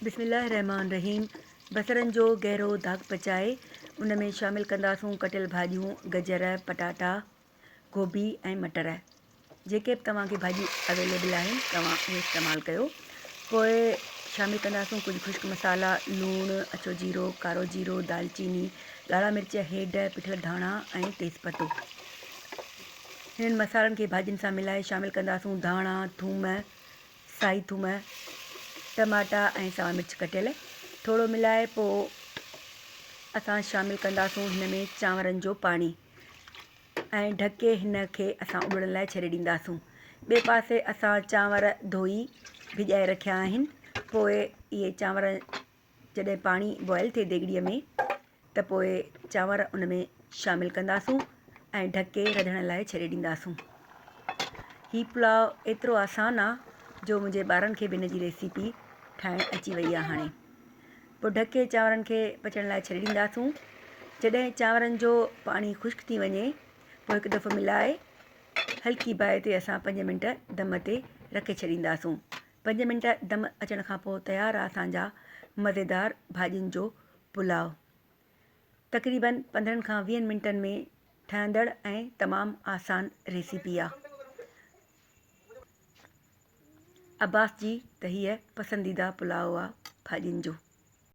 بسم الله الرحمٰن الرحيم بصرن جو گهرو داغ پچائي ان ۾ شامل ڪنداسون ڪٽيل ڀاڄيون گجر، پٽاٽا، گوبي ۽ مٽر جيڪي به توهان کي ڀاڄيون اويليبل آهن توهان اهي استعمال ڪيو پوء شامل ڪنداسون ڪجهه خشڪ مصالحا لوڻ، اڇو جيرو، ڪارو جيرو، دالچيني، ڳاڙها مرچ، هيڊ، پٺل ڌاڻا ۽ تيز پتو هنن مصالحن کي ڀاڄين سان ملائي شامل ڪنداسون ڌاڻا، ٿوم، سائي ٿوم، ٽماٽا ۽ ساوا مرچ ڪٽيل ٿورو ملائي پوء اسان شامل ڪنداسون هن ۾ چانورن جو پاڻي ۽ ڍڪي هن کي اسان اٻرڻ لاء ڇڏي ڏينداسون ٻئي پاسي اسان چانور ڌوئي ڀڄائي رکيا آهن پوء اهي چانور جڏهن پاڻي بوائل ٿئي ديڳڙيء ۾ ته پوء چانور ان ۾ شامل ڪنداسون ۽ ڍڪي رڌڻ لاء ڇڏي ڏينداسون. هي پلاء ايترو آسان آ جو منهنجي ٻارن کي به ان جي ريسيپي ٺاهڻ اچي وئي آ هاڻي. پوء ڍڪي چانورن کي پچڻ لاء ڇڏي ڏينداسون. جڏهن چانورن جو پاڻي خشڪ ٿي وڃي پوء هڪ دفعو ملائي هلڪي باهه تي اسان پنج منٽ دم تي رکي ڇڏينداسون. پنج منٽ دم اچڻ کان پوء تيار آ اسان جا مزيدار ڀاڄين جو پلاء. تقريبن 15 کان ويهن منٽن ۾ ٺهندڙ ۽ تمام آسان ريسيپي آ. عباس جي ته هيء پسنديده پلاء آ ڀاڄين جو.